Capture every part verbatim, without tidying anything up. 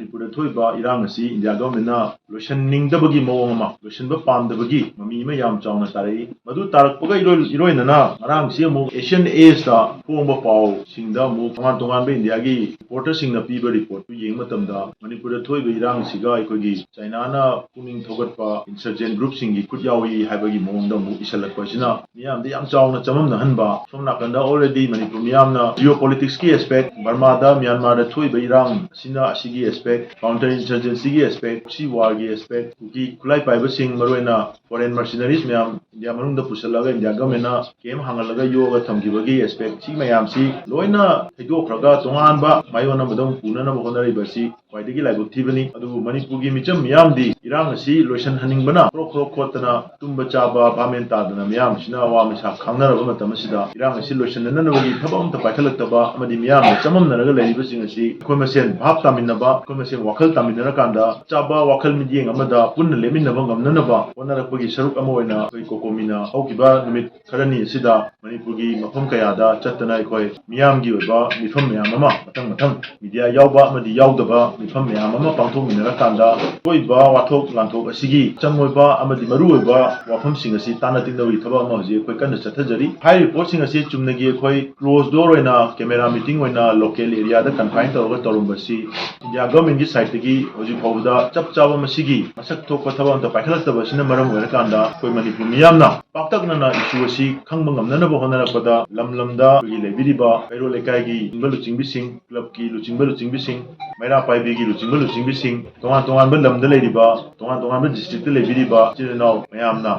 ꯃꯅꯤꯄꯨꯔꯗ ꯊꯣꯛꯏꯕ ꯏꯔꯥꯡ ꯑꯁꯤ ꯏꯟꯗꯤꯌꯥ ꯒꯚꯔꯟꯃꯦꯟꯠꯅ ꯂꯣꯏꯁꯤꯟꯅꯤꯡꯗꯕꯒꯤ ꯃꯑꯣꯡ ꯑꯃ, ꯂꯣꯏꯁꯤꯟꯕ ꯄꯥꯝꯗꯕꯒꯤ ꯃꯃꯤ ꯑꯃ ꯌꯥꯝ ꯆꯥꯎꯅ ꯇꯥꯔꯛꯏ꯫ ꯃꯗꯨ ꯇꯥꯔꯛꯄꯒ ꯏꯔꯣꯏ-, ꯏꯔꯣꯏꯅꯅ ꯉꯔꯥꯡꯁꯤ ꯑꯃꯨꯛ Asian Age-ꯇ ꯐꯣꯡꯕ ꯄꯥꯎꯁꯤꯡꯗ ꯑꯃꯨꯛ ꯇꯣꯉꯥꯟ ꯇꯣꯉꯥꯟꯕ ꯏꯟꯗꯤꯌꯥꯒꯤ reporter-ꯁꯤꯡꯅ ꯄꯤꯕ report-ꯇꯨ ꯌꯦꯡꯕ ꯃꯇꯝꯗ, ꯃꯅꯤꯄꯨꯔꯗ ꯊꯣꯛꯏꯕ ꯏꯔꯥꯡꯁꯤꯒ ꯑꯩꯈꯣꯏꯒꯤ ꯆꯥꯏꯅꯥꯅ ꯄꯨꯛꯅꯤꯡ ꯊꯧꯒꯠꯄ insurgent group-ꯁꯤꯡꯒꯤ ꯈꯨꯠ ꯌꯥꯎꯏ ꯍꯥꯏꯕꯒꯤ ꯃꯑꯣꯡꯗ ꯑꯃꯨꯛ ꯏꯁꯤꯜꯂꯛꯄ ꯑꯁꯤꯅ ꯃꯤꯌꯥꯝꯗ ꯌꯥꯝ ꯆꯥꯎꯅ ꯆꯃꯝꯅꯍꯟꯕ꯫ ꯁꯣꯝ ꯅꯥꯀꯟꯗ already ꯃꯅꯤꯄꯨꯔ ꯃꯤꯌꯥꯝꯅ geopolitics-ꯀꯤ aspect, ꯕꯔꯃꯥꯗ, ꯃ꯭ꯌꯥꯟꯃꯥꯔꯗ ꯊꯣꯛꯏꯕ ꯏꯔꯥꯡ ꯑꯁꯤꯅ ꯑꯁꯤꯒꯤ aspect, counter insurgency-ꯒꯤ aspect, proxy war-ꯒꯤ aspect, ꯀꯨꯀꯤ ꯈꯨꯠꯂꯥꯏ ꯄꯥꯏꯕꯁꯤꯡ, ꯃꯔꯨꯑꯣꯏꯅ foreign mercenaries ꯃꯌꯥꯝ ꯏꯟꯗꯤꯌꯥ ꯃꯅꯨꯡꯗ ꯄꯨꯁꯤꯜꯂꯒ ꯏꯟꯗꯤꯌꯥ ꯒꯚꯔꯟꯃꯦꯟꯠꯅ camp ꯍꯥꯡꯍꯜꯂꯒ ꯌꯣꯛꯑꯒ ꯊꯝꯈꯤꯕꯒꯤ aspect, ꯁꯤ ꯃꯌꯥꯝꯁꯤ ꯂꯣꯏꯅ ꯊꯩꯗꯣꯛꯈ꯭ꯔꯒ ꯇꯣꯉꯥꯟꯕ ꯃꯥꯏꯑꯣꯟ ꯑꯃꯗ ꯑꯃꯨꯛ ꯄꯨꯅꯅꯕ ꯍꯣꯠꯅꯔꯤꯕ ꯑꯁꯤ ꯈ꯭ꯋꯥꯏꯗꯒꯤ ꯂꯥꯏꯕꯛ ꯊꯤꯕꯅꯤ꯫ ꯑꯗꯨꯕꯨ ꯃꯅꯤꯄꯨꯔꯒꯤ ꯃꯤꯆꯝ ꯃꯤꯌꯥꯝꯗꯤ ꯏꯔꯥꯡ ꯑꯁꯤ ꯂꯣꯏꯁꯤꯟꯍꯟꯅꯤꯡꯕꯅ ꯈ꯭ꯔꯣꯛ ꯈ꯭ꯔꯣꯛ ꯈꯣꯠꯇꯅ ꯇꯨꯝꯕ ꯆꯥꯕ ꯚꯥꯞ ꯃꯦꯟ ꯇꯥꯗꯅ ꯃꯤꯌꯥꯝꯁꯤꯅ ꯑꯋꯥ ꯃꯩꯁꯥ ꯈꯥꯡꯅꯔꯕ ꯃꯇꯝ ꯑꯁꯤꯗ ꯏꯔꯥꯡ ꯑꯁꯤ ꯂꯣꯏꯁꯤꯟꯅꯅꯕꯒꯤ ꯊꯕꯛ ꯑꯃꯠꯇ ꯄꯥꯏꯈꯠꯂꯛꯇꯕ ꯑꯃꯗꯤ ꯃꯤꯌꯥꯝꯅ ꯆꯃꯝꯅꯔꯒ ꯂꯩꯔꯤꯕꯁꯤꯡ ꯑꯁꯤ ꯑꯩꯈꯣꯏ ꯃꯁꯦꯟ ꯚꯥꯞ ꯇꯥꯃꯤꯟꯅꯕ, ꯑꯩꯈꯣꯏ ꯃꯁꯦꯟ ꯋꯥꯈꯜ ꯇꯥꯃꯤꯟꯅꯔꯀꯥꯟꯗ ꯆꯥꯕ ꯋꯥꯈꯜ ꯃꯤꯠꯌꯦꯡ ꯑꯃꯗ ꯄꯨꯟꯅ ꯂꯦꯞꯃꯤꯟꯅꯕ ꯉꯝꯅꯅꯕ ꯍꯣꯠꯅꯔꯛꯄꯒꯤ ꯁꯔꯨꯛ ꯑꯃ ꯑꯣꯏꯅ ꯑꯩꯈꯣꯏ ꯀꯣꯀꯣꯃꯤꯅ ꯍꯧꯈꯤꯕ ꯅꯨꯃꯤꯠ ꯈꯔꯅꯤ ꯑꯁꯤꯗ ꯃꯅꯤꯄꯨꯔꯒꯤ ꯃꯐꯝ ꯀꯌꯥꯗ ꯆꯠꯇꯅ ꯑꯩꯈꯣꯏ ꯃꯤꯌꯥꯝꯒꯤ ꯑꯣꯏꯕ ꯃꯤꯐꯝ ꯃꯌꯥꯝ ꯑꯃ ꯃꯊꯪ ꯃꯊꯪ media ꯌꯥꯎꯕ ꯑꯃꯗꯤ ꯌꯥꯎꯗꯕ ꯃꯤꯐꯝ ꯃꯌꯥꯝ ꯑꯃ ꯄꯥꯡꯊꯣꯛꯃꯤꯟꯅꯔꯀꯥꯟꯗ ꯊꯣꯛꯏꯕ ꯋꯥꯊꯣꯛ ꯂꯥꯟꯊꯣꯛ ꯑꯁꯤꯒꯤ ꯆꯪ ꯑꯣꯏꯕ ꯑꯃꯗꯤ ꯃꯔꯨꯑꯣꯏꯕ ꯋꯥꯐꯝꯁꯤꯡ ꯑꯁꯤ ꯇꯥꯟꯅ ꯇꯤꯟꯅꯕꯒꯤ ꯊꯕꯛ ꯑꯃ ꯍꯧꯖꯤꯛ ꯑꯩꯈꯣꯏ ꯀꯟꯅ ꯆꯠꯊꯖꯔꯤ꯫ ꯍꯥꯏꯔꯤꯕ ꯄꯣꯠꯁꯤꯡ ꯑꯁꯤ ꯆꯨꯝꯅꯒꯤ ꯑꯩꯈꯣꯏ closed door ꯑꯣꯏꯅ camera meeting ꯑꯣꯏꯅ local area-ꯗ confine ꯇꯧꯔꯒ ꯇꯧꯔꯝꯕꯁꯤ ꯏꯟꯗꯤꯌꯥ ꯒꯚꯔꯟꯃꯦꯟꯠꯀꯤ side-ꯇꯒꯤ ꯍꯧꯖꯤꯛ ꯐꯥꯎꯕꯗ ꯆꯞ ꯆꯥꯕ ꯃꯁꯤꯒꯤ ꯃꯁꯛ ꯊꯣꯛꯄ ꯊꯕꯛ ꯑꯝꯇ ꯄꯥꯏꯈꯠꯂꯛꯇꯕ ꯑꯁꯤꯅ ꯃꯔꯝ ꯑꯣꯏꯔꯀꯥꯟꯗ ꯑꯩꯈꯣꯏ ꯃꯅꯤꯄꯨꯔ ꯃꯤꯌꯥꯝꯅ ꯄꯥꯛꯇꯛꯅꯅ issue ꯑꯁꯤ ꯈꯪꯕ ꯉꯝꯅꯅꯕ ꯍꯣꯠꯅꯔꯛꯄꯗ ꯂꯝ ꯂꯝꯗ ꯑꯩꯈꯣꯏꯒꯤ ꯂꯩꯕꯤꯔꯤꯕ ꯀꯩꯔꯣꯜ ꯂꯩꯀꯥꯏꯒꯤ ꯂꯨꯆꯤꯡꯕ ꯂꯨꯆꯤꯡꯕꯤꯁꯤꯡ, club-ꯀꯤ ꯂꯨꯆꯤꯡꯕ ꯂꯨꯆꯤꯡꯕꯤꯁꯤꯡ, ꯃꯩꯔꯥ ꯄꯥꯏꯕꯤꯒꯤ ꯂꯨꯆꯤꯡꯕ ꯂꯨꯆꯤꯡꯕꯤꯁꯤꯡ, ꯇꯣꯉꯥꯟ ꯇꯣꯉꯥꯟꯕ ꯂꯝꯗ ꯂꯩꯔꯤꯕ, ꯇꯣꯉꯥꯟ ꯇꯣꯉꯥꯟꯕ district-ꯇ ꯂꯩꯕꯤꯔꯤꯕ ꯏꯆꯤꯜ ꯏꯅꯥꯎ ꯃꯌꯥꯝꯅ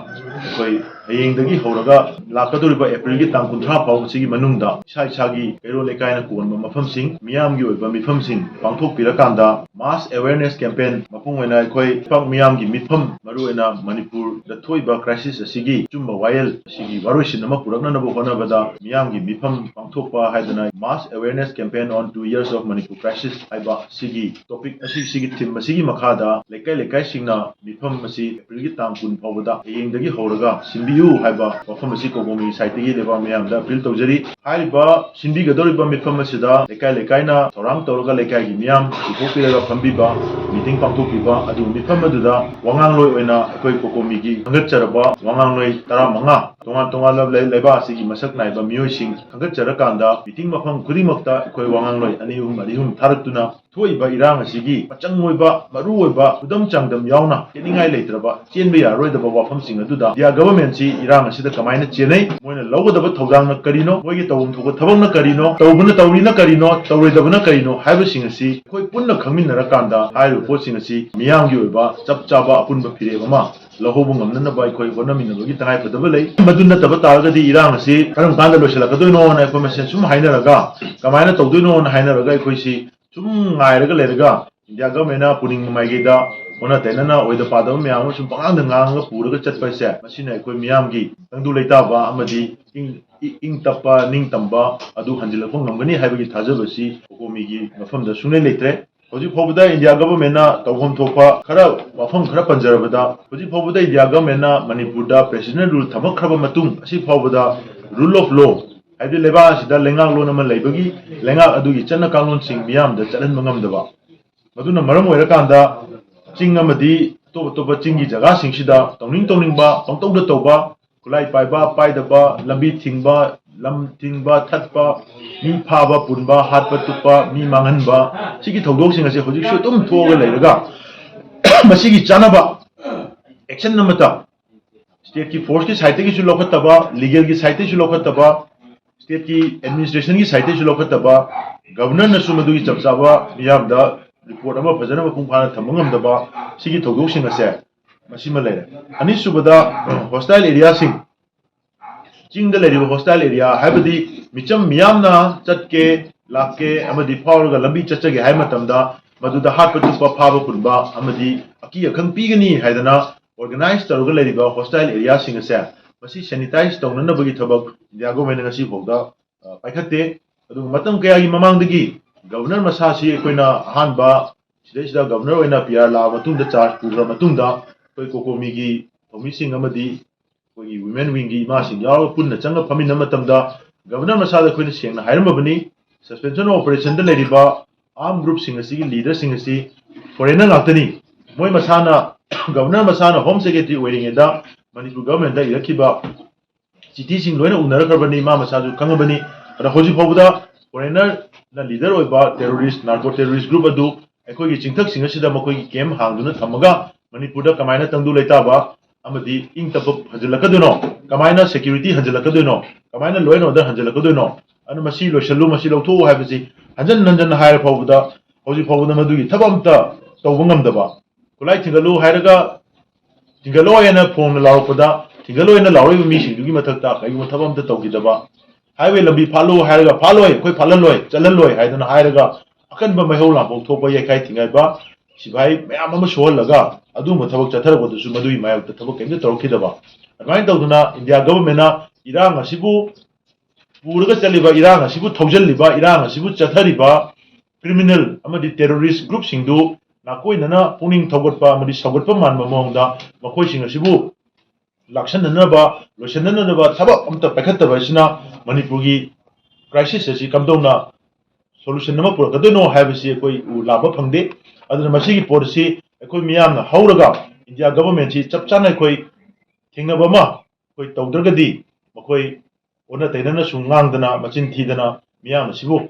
ꯑꯩꯈꯣꯏ ꯍꯌꯦꯡꯗꯒꯤ ꯍꯧꯔꯒ ꯂꯥꯛꯀꯗꯧꯔꯤꯕ April-ꯒꯤ ꯇꯥꯡ ꯀꯨꯟꯊ꯭ꯔꯥ ꯐꯥꯎꯕꯁꯤꯒꯤ ꯃꯅꯨꯡꯗ ꯏꯁꯥ ꯏꯁꯥꯒꯤ ꯀꯩꯔꯣꯜ ꯂꯩꯀꯥꯏꯅ ꯀꯣꯟꯕ ꯃꯐꯝꯁꯤꯡ, ꯃꯤꯌꯥꯝꯒꯤ ꯑꯣꯏꯕ ꯃꯤꯐꯝꯁꯤꯡ ꯄꯥꯡꯊꯣꯛꯄꯤꯔꯀꯥꯟꯗ mass awareness campaign ꯃꯄꯨꯡ ꯑꯣꯏꯅ ꯑꯩꯈꯣꯏ ꯄꯥꯛ ꯃꯤꯌꯥꯝꯒꯤ ꯃꯤꯐꯝ, ꯃꯔꯨꯑꯣꯏꯅ ꯃꯅꯤꯄꯨꯔꯗ ꯊꯣꯛꯏꯕ crisis ꯑꯁꯤꯒꯤ ꯑꯆꯨꯝꯕ ꯋꯥꯌꯦꯜ ꯑꯁꯤꯒꯤ ꯋꯥꯔꯣꯏꯁꯤꯟ ꯑꯃ ꯄꯨꯔꯛꯅꯅꯕ ꯍꯣꯠꯅꯕꯗ ꯃꯤꯌꯥꯝꯒꯤ ꯃꯤꯐꯝ ꯄꯥꯡꯊꯣꯛꯄ ꯍꯥꯏꯗꯅ Mass Awareness Campaign on Two Years of Manipur Crisis ꯍꯥꯏꯕ ꯑꯁꯤꯒꯤ topic ꯑꯁꯤ, ꯁꯤꯒꯤ theme ꯑꯁꯤꯒꯤ ꯃꯈꯥꯗ ꯂꯩꯀꯥꯏ ꯂꯩꯀꯥꯏꯁꯤꯡꯅ ꯃꯤꯐꯝ ꯑꯁꯤ April ꯒꯤ ꯇꯥꯡ ꯀꯨꯟ ꯐꯥꯎꯕꯗ ꯍꯌꯦꯡꯗꯒꯤ ꯍꯧꯔꯒ ꯁꯤꯟꯕꯤꯌꯨ ꯍꯥꯏꯕ ꯋꯥꯐꯝ ꯑꯁꯤ COCOMI ꯒꯤ side ꯇꯒꯤ ꯂꯩꯕꯥꯛ ꯃꯤꯌꯥꯝꯗ appeal ꯇꯧꯖꯔꯤ꯫ ꯍꯥꯏꯔꯤꯕ ꯁꯤꯟꯕꯤꯒꯗꯧꯔꯤꯕ ꯃꯤꯐꯝ ꯑꯁꯤꯗ ꯂꯩꯀꯥꯏ ꯂꯩꯀꯥꯏꯅ ꯊꯧꯔꯥꯡ ꯇꯧꯔꯒ ꯂꯩꯀꯥꯏꯒꯤ ꯃꯤꯌꯥꯝ ꯄꯨꯊꯣꯛꯄꯤꯔꯒ ꯐꯝꯕꯤꯕ, meeting ꯄꯥꯡꯊꯣꯛꯄꯤꯕ, ꯑꯗꯨ ꯃꯤꯐꯝ ꯑꯗꯨꯗ ꯋꯥꯉꯥꯡꯂꯣꯏ ꯑꯣꯏꯅ ꯑꯩꯈꯣꯏ COCOMI ꯒꯤ ꯈꯟꯒꯠꯆꯔꯕ ꯋꯥꯉꯥꯡꯂꯣꯏ ꯇꯔꯥꯃꯉꯥ, ꯇꯣꯉꯥꯟ ꯇꯣꯉꯥꯟꯕ ꯂꯩ-, ꯂꯩꯕꯥꯛ ꯑꯁꯤꯒꯤ ꯃꯁꯛ ꯅꯥꯏꯕ ꯃꯤꯑꯣꯏꯁꯤꯡ ꯈꯟꯒꯠꯆꯔꯀꯥꯟꯗ meeting ꯃꯐꯝ ꯈꯨꯗꯤꯡꯃꯛꯇ ꯑꯩꯈꯣꯏ ꯋꯥꯉꯥꯡꯂꯣꯏ ꯑꯅꯤ ꯑꯍꯨꯝ, ꯑꯅꯤ ꯑꯍꯨꯝ ꯊꯥꯔꯛꯇꯨꯅ ꯊꯣꯛꯏꯕ ꯏꯔꯥꯡ ꯑꯁꯤꯒꯤ ꯃꯆꯪ ꯑꯣꯏꯕ, ꯃꯔꯨ ꯑꯣꯏꯕ, ꯈꯨꯗꯝ ꯆꯥꯡꯗꯝ ꯌꯥꯎꯅ ꯆꯦꯟꯅꯤꯡꯉꯥꯏ ꯂꯩꯇ꯭ꯔꯕ, ꯆꯦꯟꯕ ꯌꯥꯔꯣꯏꯗꯕ ꯋꯥꯐꯝꯁꯤꯡ ꯑꯗꯨꯗ India government ꯁꯤ ꯏꯔꯥꯡ ꯑꯁꯤꯗ ꯀꯃꯥꯏꯅ ꯆꯦꯟꯅꯩ, ꯃꯣꯏꯅ ꯂꯧꯒꯗꯕ ꯊꯧꯗꯥꯡꯅ ꯀꯔꯤꯅꯣ, ꯃꯣꯏꯒꯤ ꯇꯧꯐꯝ ꯊꯣꯛꯄ ꯊꯕꯛꯅ ꯀꯔꯤꯅꯣ, ꯇꯧꯕꯅ, ꯇꯧꯔꯤꯅ ꯀꯔꯤꯅꯣ, ꯇꯧꯔꯣꯏꯗꯕꯅ ꯀꯔꯤꯅꯣ ꯍꯥꯏꯕꯁꯤꯡ ꯑꯁꯤ ꯑꯩꯈꯣꯏ ꯄꯨꯟꯅ ꯈꯪꯃꯤꯟꯅꯔꯀꯥꯟꯗ ꯍꯥꯏꯔꯤꯕ ꯄꯣꯠꯁꯤꯡ ꯑꯁꯤ ꯃꯤꯌꯥꯝꯒꯤ ꯑꯣꯏꯕ ꯆꯞ ꯆꯥꯕ ꯑꯄꯨꯟꯕ ꯐꯤꯔꯦꯞ ꯑꯃ ꯂꯧꯍꯧꯕ ꯉꯝꯅꯅꯕ ꯑꯩꯈꯣꯏ ꯍꯣꯠꯅꯃꯤꯟꯅꯕꯒꯤ ꯇꯉꯥꯏꯐꯗꯕ ꯂꯩ꯫ ꯃꯗꯨ ꯅꯠꯇꯕ ꯇꯥꯔꯒꯗꯤ ꯏꯔꯥꯡ ꯑꯁꯤ ꯀꯔꯝ ꯀꯥꯟꯗ ꯂꯣꯏꯁꯤꯜꯂꯛꯀꯗꯣꯏꯅꯣꯅ ꯑꯩꯈꯣꯏ ꯃꯁꯦꯟ ꯁꯨꯝ ꯍꯥꯏꯅꯔꯒ, ꯀꯃꯥꯏꯅ ꯇꯧꯗꯣꯏꯅꯣꯅ ꯍꯥꯏꯅꯔꯒ ꯑꯩꯈꯣꯏꯁꯤ ꯁꯨꯝ ꯉꯥꯏꯔꯒ ꯂꯩꯔꯒ India government ꯅ ꯄꯨꯅꯤꯡꯕ ꯃꯥꯏꯀꯩꯗ ꯑꯣꯟꯅ ꯇꯩꯅꯅ ꯑꯣꯏꯗ ꯄꯥꯗꯕ ꯃꯌꯥꯝ ꯑꯃ ꯁꯨꯝ ꯄꯉꯥꯡꯗ ꯉꯥꯡꯉꯒ ꯄꯨꯔꯒ ꯆꯠꯄ ꯍꯥꯏꯁꯦ, ꯃꯁꯤꯅ ꯑꯩꯈꯣꯏ ꯃꯤꯌꯥꯝꯒꯤ ꯇꯪꯗꯨ ꯂꯩꯇꯥꯕ ꯑꯃꯗꯤ ꯏꯪ, ꯏ-, ꯏꯪ ꯇꯞꯄ, ꯅꯤꯡ ꯇꯝꯕ ꯑꯗꯨ ꯍꯟꯖꯤꯜꯂꯛꯄ ꯉꯝꯒꯅꯤ ꯍꯥꯏꯕꯒꯤ ꯊꯥꯖꯕꯁꯤ COCOMI ꯒꯤ ꯃꯐꯝꯗ ꯁꯨꯡꯂꯩ ꯂꯩꯇ꯭ꯔꯦ꯫ ꯍꯧꯖꯤꯛ ꯐꯥꯎꯕꯗ India government ꯅ ꯇꯧꯐꯝ ꯊꯣꯛꯄ ꯈꯔ ꯋꯥꯐꯝ ꯈꯔ ꯄꯟꯖꯔꯕꯗ, ꯍꯧꯖꯤꯛ ꯐꯥꯎꯕꯗ India government ꯅ ꯃꯅꯤꯄꯨꯔꯗ presidential rule ꯊꯝꯃꯛꯈ꯭ꯔꯕ ꯃꯇꯨꯡ ꯑꯁꯤ ꯐꯥꯎꯕꯗ rule of law, ꯍꯥꯏꯕꯗꯤ ꯂꯩꯕꯥꯛ ꯑꯁꯤꯗ ꯂꯩꯉꯥꯛꯂꯣꯟ ꯑꯃ ꯂꯩꯕꯒꯤ ꯂꯩꯉꯥꯛ ꯑꯗꯨꯒꯤ ꯆꯠꯅ ꯀꯥꯡꯂꯣꯟꯁꯤꯡ ꯃꯤꯌꯥꯝꯗ ꯆꯠꯍꯟꯕ ꯉꯝꯗꯕ, ꯃꯗꯨꯅ ꯃꯔꯝ ꯑꯣꯏꯔꯀꯥꯟꯗ ꯆꯤꯡ ꯑꯃꯗꯤ ꯑꯇꯣꯞ ꯑꯇꯣꯞꯄ ꯆꯤꯡꯒꯤ ꯖꯒꯥꯁꯤꯡꯁꯤꯗ ꯇꯧꯅꯤꯡ ꯇꯧꯅꯤꯡꯕ ꯄꯪꯇꯧꯗ ꯇꯧꯕ, ꯈꯨꯠꯂꯥꯏ ꯄꯥꯏꯕ ꯄꯥꯏꯗꯕ, ꯂꯝꯕꯤ ꯊꯤꯡꯕ, ꯂꯝ ꯊꯤꯡꯕ, ꯊꯠꯄ, ꯃꯤ ꯐꯥꯕ ꯄꯨꯟꯕ, ꯍꯥꯠꯄ ꯇꯨꯞꯄ, ꯃꯤ ꯃꯥꯡꯍꯟꯕ, ꯁꯤꯒꯤ ꯊꯧꯗꯣꯛꯁꯤꯡ ꯑꯁꯤ ꯍꯧꯖꯤꯛꯁꯨ ꯑꯗꯨꯝ ꯊꯣꯛꯑꯒ ꯂꯩꯔꯒ ꯃꯁꯤꯒꯤ ꯆꯥꯅꯕ action ꯑꯃꯠꯇ state ꯀꯤ force ꯀꯤ side ꯇꯒꯤꯁꯨ ꯂꯧꯈꯠꯇꯕ, legal ꯒꯤ side ꯇꯒꯤꯁꯨ ꯂꯧꯈꯠꯇꯕ, state ꯀꯤ administration ꯒꯤ side ꯇꯒꯤꯁꯨ ꯂꯧꯈꯠꯇꯕ, governor ꯅꯁꯨ ꯃꯗꯨꯒꯤ ꯆꯞ ꯆꯥꯕ ꯃꯤꯌꯥꯝꯗ report ꯑꯃ ꯐꯖꯅ ꯃꯄꯨꯡ ꯐꯥꯅ ꯊꯝꯕ ꯉꯝꯗꯕ, ꯁꯤꯒꯤ ꯊꯧꯗꯣꯛꯁꯤꯡ ꯑꯁꯦ ꯃꯁꯤꯃ ꯂꯩꯔꯦ꯫ ꯑꯅꯤꯁꯨꯕꯗ, hostile area ꯁꯤꯡ, ꯆꯤꯡꯗ ꯂꯩꯔꯤꯕ hostile area, ꯍꯥꯏꯕꯗꯤ ꯃꯤꯆꯝ ꯃꯤꯌꯥꯝꯅ ꯆꯠꯀꯦ, ꯂꯥꯛꯀꯦ ꯑꯃꯗꯤ ꯐꯥꯎꯔꯒ ꯂꯝꯕꯤ ꯆꯠꯆꯒꯦ ꯍꯥꯏꯕ ꯃꯇꯝꯗ ꯃꯗꯨꯗ ꯍꯥꯠꯄ ꯇꯨꯞꯄ, ꯐꯥꯕ ꯄꯨꯟꯕ ꯑꯃꯗꯤ ꯑꯀꯤ ꯑꯈꯪ ꯄꯤꯒꯅꯤ ꯍꯥꯏꯗꯅ organize ꯇꯧꯔꯒ ꯂꯩꯔꯤꯕ hostile area ꯁꯤꯡ ꯑꯁꯦ ꯃꯁꯤ ꯁꯦꯅꯤꯇꯥꯏꯁ ꯇꯧꯅꯅꯕꯒꯤ ꯊꯕꯛ ꯏꯟꯗꯤꯌꯥ ꯒꯣꯔꯃꯦꯟꯅ ꯉꯁꯤ ꯐꯥꯎꯗ, ꯑ, ꯄꯥꯏꯈꯠꯇꯦ꯫ ꯑꯗꯨꯒ ꯃꯇꯝ ꯀꯌꯥꯒꯤ ꯃꯃꯥꯡꯗꯒꯤ ꯒꯕꯔꯅꯔ ꯃꯁꯥꯁꯤ ꯑꯩꯈꯣꯏꯅ ꯑꯍꯥꯟꯕ ꯁꯤꯗꯩꯁꯤꯗ ꯒꯕꯔꯅꯔ ꯑꯣꯏꯅ ꯄꯤ ꯑꯥꯔ ꯂꯥꯛꯑ ꯃꯇꯨꯡꯗ, ꯆꯥꯔꯖ ꯄꯨꯈ꯭ꯔ ꯃꯇꯨꯡꯗ, ꯑꯩꯈꯣꯏ ꯀꯣꯀꯣꯃꯤꯒꯤ ꯊꯧꯃꯤꯁꯤꯡ ꯑꯃꯗꯤ ꯑꯩꯈꯣꯏꯒꯤ ꯋꯤꯃꯦꯟ ꯋꯤꯡꯒꯤ ꯏꯃꯥꯁꯤꯡ ꯌꯥꯎꯔꯒ ꯄꯨꯟꯅ ꯆꯪꯉ ꯐꯝꯃꯤꯟꯅꯕ ꯃꯇꯝꯗ ꯒꯕꯔꯅꯔ ꯃꯁꯥꯗ ꯑꯩꯈꯣꯏꯅ ꯁꯦꯡꯅ ꯍꯥꯏꯔꯝꯃꯕꯅꯤ, ꯁꯁꯄꯦꯟꯁꯟ ꯑꯣꯐ ꯑꯣꯄꯔꯦꯁꯟꯗ ꯂꯩꯔꯤꯕ ꯑꯥꯔꯝ ꯒ꯭ꯔꯨꯞꯁꯤꯡ ꯑꯁꯤꯒꯤ ꯂꯤꯗꯔꯁꯤꯡ ꯑꯁꯤ ꯐꯣꯔꯦꯟꯅꯔ ꯉꯥꯛꯇꯅꯤ꯫ ꯃꯣꯏ ꯃꯁꯥꯅ, ꯒꯕꯔꯅꯔ ꯃꯁꯥꯅ ꯍꯣꯝ ꯁꯦꯀ꯭ꯔꯦꯇꯔꯤ ꯑꯣꯏꯔꯤꯉꯩꯗ ꯃꯅꯤꯄꯨꯔ ꯒꯚꯔꯟꯃꯦꯟꯗ ꯏꯔꯛꯈꯤꯕ ꯆꯤꯊꯤꯁꯤꯡ ꯂꯣꯏꯅ ꯎꯅꯔꯛꯈ꯭ꯔꯕꯅꯤ, ꯃꯥ ꯃꯁꯥꯁꯨ ꯈꯪꯉꯕꯅꯤ꯫ ꯑꯗ ꯍꯧꯖꯤꯛ ꯐꯥꯎꯕꯗ ꯐꯣꯔꯦꯟꯅꯔꯅ ꯂꯤꯗꯔ ꯑꯣꯏꯕ ꯇꯦꯔꯣꯔꯤꯁ, ꯅꯥꯔꯀꯣ ꯇꯦꯔꯣꯔꯤꯁ ꯒ꯭ꯔꯨꯞ ꯑꯗꯨ ꯑꯩꯈꯣꯏꯒꯤ ꯆꯤꯡꯊꯛꯁꯤꯡ ꯑꯁꯤꯗ ꯃꯈꯣꯏꯒꯤ ꯀꯦꯝ ꯍꯥꯡꯗꯨꯅ ꯊꯝꯃꯒ ꯃꯅꯤꯄꯨꯔꯗ ꯀꯃꯥꯏꯅ ꯇꯪꯗꯨ ꯂꯩꯇꯥꯕ ꯑꯃꯗꯤ ꯏꯪ ꯇꯞꯄ ꯍꯟꯖꯤꯜꯂꯛꯀꯗꯣꯏꯅꯣ? ꯀꯃꯥꯏꯅ ꯁꯦꯀ꯭ꯌꯨꯔꯤꯇꯤ ꯍꯟꯖꯤꯜꯂꯛꯀꯗꯣꯏꯅꯣ? ꯀꯃꯥꯏꯅ ꯂꯣ ꯑꯦꯟ ꯑꯣꯔꯗꯔ ꯍꯟꯖꯤꯜꯂꯛꯀꯗꯣꯏꯅꯣ? ꯑꯗꯨꯅ ꯃꯁꯤ ꯂꯣꯏꯁꯤꯜꯂꯨ, ꯃꯁꯤ ꯂꯧꯊꯣꯛꯎ ꯍꯥꯏꯕꯁꯤ ꯍꯟꯖꯟ ꯍꯟꯖꯟꯅ ꯍꯥꯏꯔ ꯐꯥꯎꯕꯗ, ꯍꯧꯖꯤꯛ ꯐꯥꯎꯕꯗ ꯃꯗꯨꯒꯤ ꯊꯕꯛ ꯑꯝꯇ ꯇꯧꯕ ꯉꯝꯗꯕ, ꯈꯨꯠꯂꯥꯏ ꯊꯤꯡꯒꯠꯂꯨ ꯍꯥꯏꯔꯒ ꯊꯤꯡꯒꯠꯂꯣ ꯍꯥꯏꯅ ꯐꯣꯡꯅ ꯂꯥꯎꯔꯛꯄꯗ, ꯊꯤꯡꯒꯠꯂꯣ ꯍꯥꯏꯅ ꯂꯥꯎꯔꯛꯏꯕ ꯃꯤꯁꯤꯡꯗꯨꯒꯤ ꯃꯊꯛꯇ ꯀꯔꯤꯒꯨꯝꯕ ꯊꯕꯛ ꯑꯝꯇ ꯇꯧꯈꯤꯗꯕ, ꯍꯥꯏꯋꯦ ꯂꯝꯕꯤ ꯐꯥꯠꯂꯨ ꯍꯥꯏꯔꯒ ꯐꯥꯠꯂꯣꯏ, ꯑꯩꯈꯣꯏ ꯐꯥꯠꯍꯜꯂꯣꯏ, ꯆꯠꯍꯜꯂꯣꯏ ꯍꯥꯏꯗꯅ ꯍꯥꯏꯔꯒ ꯑꯀꯟꯕ ꯃꯩꯍꯧ ꯂꯥꯡꯄꯣꯛ ꯊꯣꯛꯄ ꯌꯩꯈꯥꯏ ꯊꯤꯡꯒꯥꯏꯕ ꯁꯤꯐꯥꯏ ꯃꯌꯥꯝ ꯑꯃ ꯁꯨꯍꯜꯂꯒ ꯑꯗꯨꯒꯨꯝꯕ ꯊꯕꯛ ꯆꯠꯊꯔꯛꯄꯗꯨꯁꯨ ꯃꯗꯨꯒꯤ ꯃꯥꯌꯣꯛꯇ ꯊꯕꯛ ꯀꯔꯤꯝꯇ ꯇꯧꯔꯛꯈꯤꯗꯕ꯫ ꯑꯗꯨꯃꯥꯏꯅ ꯇꯧꯗꯅ ꯏꯟꯗꯤꯌꯥ ꯒꯚꯔꯟꯃꯦꯟꯅ ꯏꯔꯥꯡ ꯑꯁꯤꯕꯨ ꯄꯨꯔꯒ ꯆꯠꯂꯤꯕ, ꯏꯔꯥꯡ ꯑꯁꯤꯕꯨ ꯊꯧꯖꯤꯜꯂꯤꯕ, ꯏꯔꯥꯡ ꯑꯁꯤꯕꯨ ꯆꯠꯊꯔꯤꯕ ꯀ꯭ꯔꯤꯃꯤꯅꯦꯜ ꯑꯃꯗꯤ ꯇꯦꯔꯣꯔꯤꯁ ꯒ꯭ꯔꯨꯞꯁꯤꯡꯗꯨ ꯅꯥꯀꯣꯏꯅꯅ ꯄꯨꯛꯅꯤꯡ ꯊꯧꯒꯠꯄ ꯑꯃꯗꯤ ꯁꯧꯒꯠꯄ ꯃꯥꯟꯕ ꯃꯑꯣꯡꯗ ꯃꯈꯣꯏꯁꯤꯡ ꯑꯁꯤꯕꯨ ꯂꯥꯛꯁꯟꯅꯅꯕ, ꯂꯣꯏꯁꯤꯟꯅꯅꯕ ꯊꯕꯛ ꯑꯃꯠꯇ ꯄꯥꯏꯈꯠꯇꯕ ꯑꯁꯤꯅ ꯃꯅꯤꯄꯨꯔꯒꯤ ꯀ꯭ꯔꯥꯏꯁꯤꯁ ꯑꯁꯤ ꯀꯝꯗꯧꯅ ꯁꯣꯂꯨꯁꯟ ꯑꯃ ꯄꯨꯔꯛꯀꯗꯣꯏꯅꯣ ꯍꯥꯏꯕꯁꯤ ꯑꯩꯈꯣꯏ ꯎ ꯂꯥꯝꯕ ꯐꯪꯗꯦ꯫ ꯑꯗꯨꯅ ꯃꯁꯤꯒꯤ ꯄꯣꯠ ꯑꯁꯤ ꯑꯩꯈꯣꯏ ꯃꯤꯌꯥꯝꯅ ꯍꯧꯔꯒ ꯏꯟꯗꯤꯌꯥ ꯒꯚꯔꯟꯃꯦꯟꯁꯤ ꯆꯞ ꯆꯥꯅ ꯑꯩꯈꯣꯏ ꯊꯦꯡꯅꯕ ꯑꯃ ꯑꯩꯈꯣꯏ ꯇꯧꯗ꯭ꯔꯒꯗꯤ ꯃꯈꯣꯏ ꯑꯣꯟꯅ ꯇꯩꯅꯅ ꯁꯨꯝ ꯉꯥꯡꯗꯅ, ꯃꯆꯤꯟ ꯊꯤꯗꯅ ꯃꯤꯌꯥꯝ ꯑꯁꯤꯕꯨ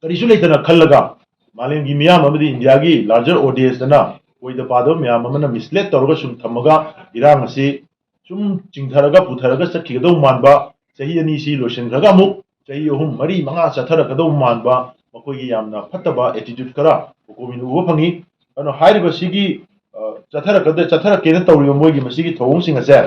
ꯀꯔꯤꯁꯨ ꯂꯩꯇꯅ ꯈꯜꯂꯒ ꯃꯥꯂꯦꯝꯒꯤ ꯃꯤꯌꯥꯝ ꯑꯃꯗꯤ ꯏꯟꯗꯤꯌꯥꯒꯤ ꯂꯥꯔꯖꯔ ꯑꯣꯗꯤꯌꯦꯟꯁꯇꯅ ꯑꯣꯏꯗ ꯄꯥꯗꯕ ꯃꯌꯥꯝ ꯑꯃꯅ ꯃꯤꯁꯂꯦꯠ ꯇꯧꯔꯒ ꯁꯨꯝ ꯊꯝꯃꯒ ꯏꯔꯥꯡ ꯑꯁꯤ ꯁꯨꯝ ꯆꯤꯡꯊꯔꯒ ꯄꯨꯊꯔꯒ ꯆꯠꯈꯤꯒꯗꯧ ꯃꯥꯟꯕ, ꯆꯍꯤ ꯑꯅꯤꯁꯤ ꯂꯣꯏꯁꯤꯟꯈ꯭ꯔꯒ ꯑꯃꯨꯛ ꯆꯍꯤ ꯑꯍꯨꯝ, ꯃꯔꯤ, ꯃꯉꯥ ꯆꯠꯊꯔꯛꯀꯗꯧ ꯃꯥꯟꯕ ꯃꯈꯣꯏꯒꯤ ꯌꯥꯝꯅ ꯐꯠꯇꯕ ꯑꯦꯇꯤꯇ꯭ꯌꯨꯠ ꯈꯔ ꯀꯣꯀꯣꯃꯤꯅ ꯎꯕ ꯐꯪꯉꯤ꯫ ꯑꯗꯨꯅ ꯍꯥꯏꯔꯤꯕꯁꯤꯒꯤ, ꯑ, ꯆꯠꯊꯔꯛꯀꯗ-, ꯆꯠꯊꯔꯛꯀꯦꯅ ꯇꯧꯔꯤꯕ ꯃꯣꯏꯒꯤ ꯃꯁꯤꯒꯤ ꯊꯧꯑꯣꯡꯁꯤꯡ ꯑꯁꯦ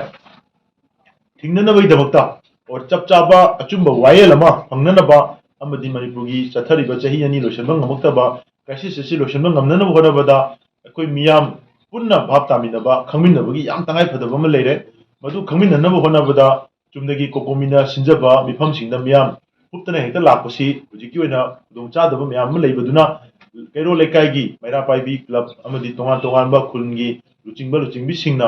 ꯊꯤꯡꯅꯅꯕꯒꯤꯗꯃꯛꯇ or ꯆꯞ ꯆꯥꯕ ꯑꯆꯨꯝꯕ ꯋꯥꯌꯦꯜ ꯑꯃ ꯐꯪꯅꯅꯕ ꯑꯃꯗꯤ ꯃꯅꯤꯄꯨꯔꯒꯤ ꯆꯠꯊꯔꯤꯕ ꯆꯍꯤ ꯑꯅꯤ ꯂꯣꯏꯁꯤꯟꯕ ꯉꯝꯃꯛꯇꯕ ꯀ꯭ꯔꯥꯏꯁꯤꯁ ꯑꯁꯤ ꯂꯣꯏꯁꯤꯟꯕ ꯉꯝꯅꯅꯕ ꯍꯣꯠꯅꯕꯗ ꯑꯩꯈꯣꯏ ꯃꯤꯌꯥꯝ ꯄꯨꯟꯅ ꯚꯥꯞ ꯇꯥꯃꯤꯟꯅꯕ, ꯈꯪꯃꯤꯟꯅꯕꯒꯤ ꯌꯥꯝ ꯇꯉꯥꯏ ꯐꯗꯕ ꯑꯃ ꯂꯩꯔꯦ꯫ ꯃꯗꯨ ꯈꯪꯃꯤꯟꯅꯅꯕ ꯍꯣꯠꯅꯕꯗ ꯆꯨꯝꯅꯒꯤ ꯀꯣꯀꯣꯃꯤꯅ ꯁꯤꯟꯖꯕ ꯃꯤꯐꯝꯁꯤꯡꯗ ꯃꯤꯌꯥꯝ ꯍꯨꯞꯇꯅ ꯍꯦꯛꯇ ꯂꯥꯛꯄꯁꯤ ꯍꯧꯖꯤꯛꯀꯤ ꯑꯣꯏꯅ ꯈꯨꯗꯣꯡꯆꯥꯗꯕ ꯃꯌꯥꯝ ꯑꯃ ꯂꯩꯕꯗꯨꯅ ꯀꯩꯔꯣꯜ ꯂꯩꯀꯥꯏꯒꯤ ꯃꯩꯔꯥ ꯄꯥꯏꯕꯤ ꯀ꯭ꯂꯕ ꯑꯃꯗꯤ ꯇꯣꯉꯥꯟ ꯇꯣꯉꯥꯟꯕ ꯈꯨꯜꯒꯤ ꯂꯨꯆꯤꯡꯕ ꯂꯨꯆꯤꯡꯕꯤꯁꯤꯡꯅ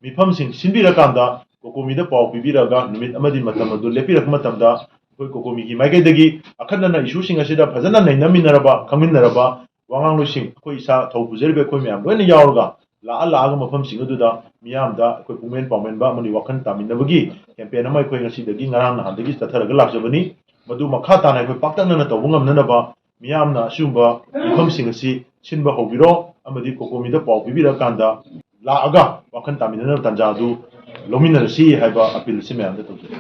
ꯃꯤꯐꯝꯁꯤꯡ ꯁꯤꯟꯕꯤꯔꯀꯥꯟꯗ ꯀꯣꯀꯣꯃꯤꯗ ꯄꯥꯎ ꯄꯤꯕꯤꯔꯒ ꯅꯨꯃꯤꯠ ꯑꯃꯗꯤ ꯃꯇꯝ ꯑꯗꯨ ꯂꯦꯞꯄꯤꯔꯛꯄ ꯃꯇꯝꯗ ꯑꯩꯈꯣꯏ ꯀꯣꯀꯣꯃꯤꯒꯤ ꯃꯥꯏꯀꯩꯗꯒꯤ ꯑꯈꯟꯅꯅ ꯏꯁꯨꯁꯤꯡ ꯑꯁꯤꯗ ꯐꯖꯅ ꯅꯩꯅꯃꯤꯟꯅꯔꯕ, ꯈꯪꯃꯤꯟꯅꯔꯕ ꯋꯥꯉꯥꯡꯂꯣꯏꯁꯤꯡ ꯑꯩꯈꯣꯏ ꯏꯁꯥ ꯊꯧ ꯄꯨꯖꯔꯤꯕ ꯑꯩꯈꯣꯏ ꯃꯌꯥꯝ ꯂꯣꯏꯅ ꯌꯥꯎꯔꯒ ꯂꯥꯛꯑ ꯂꯥꯛꯑꯒ ꯃꯐꯝꯁꯤꯡ ꯑꯗꯨꯗ ꯃꯤꯌꯥꯝꯗ ꯑꯩꯈꯣꯏ ꯄꯨꯛꯃꯦꯟ ꯄꯥꯎꯃꯦꯟꯕ ꯑꯃꯗꯤ ꯋꯥꯈꯜ ꯇꯥꯃꯤꯟꯅꯕꯒꯤ ꯀꯦꯝꯄꯦꯟ ꯑꯃ ꯑꯩꯈꯣꯏ ꯉꯁꯤꯗꯒꯤ, ꯉꯔꯥꯡ ꯅꯍꯥꯟꯗꯒꯤ ꯆꯠꯊꯔꯒ ꯂꯥꯛꯆꯕꯅꯤ꯫ ꯃꯗꯨ ꯃꯈꯥ ꯇꯥꯅ ꯑꯩꯈꯣꯏ ꯄꯥꯛꯇꯛꯅꯅ ꯇꯧꯕ ꯉꯝꯅꯅꯕ ꯃꯤꯌꯥꯝꯅ ꯑꯁꯤꯒꯨꯝꯕ ꯃꯤꯐꯝꯁꯤꯡ ꯑꯁꯤ ꯁꯤꯟꯕ ꯍꯧꯕꯤꯔꯣ ꯑꯃꯗꯤ ꯀꯣꯀꯣꯃꯤꯗ ꯄꯥꯎ ꯄꯤꯕꯤꯔꯛꯑꯀꯥꯟꯗ ꯂꯥꯛꯑꯒ ꯋꯥꯈꯜ ꯇꯥꯃꯤꯟꯅꯅꯕ ꯇꯥꯟꯖꯥ ꯑꯗꯨ ꯂꯧꯃꯤꯟꯅꯔꯁꯤ ꯍꯥꯏꯕ ꯑꯄꯤꯜ ꯑꯁꯤ ꯃꯌꯥꯝꯗ ꯇꯧꯖꯔꯤ꯫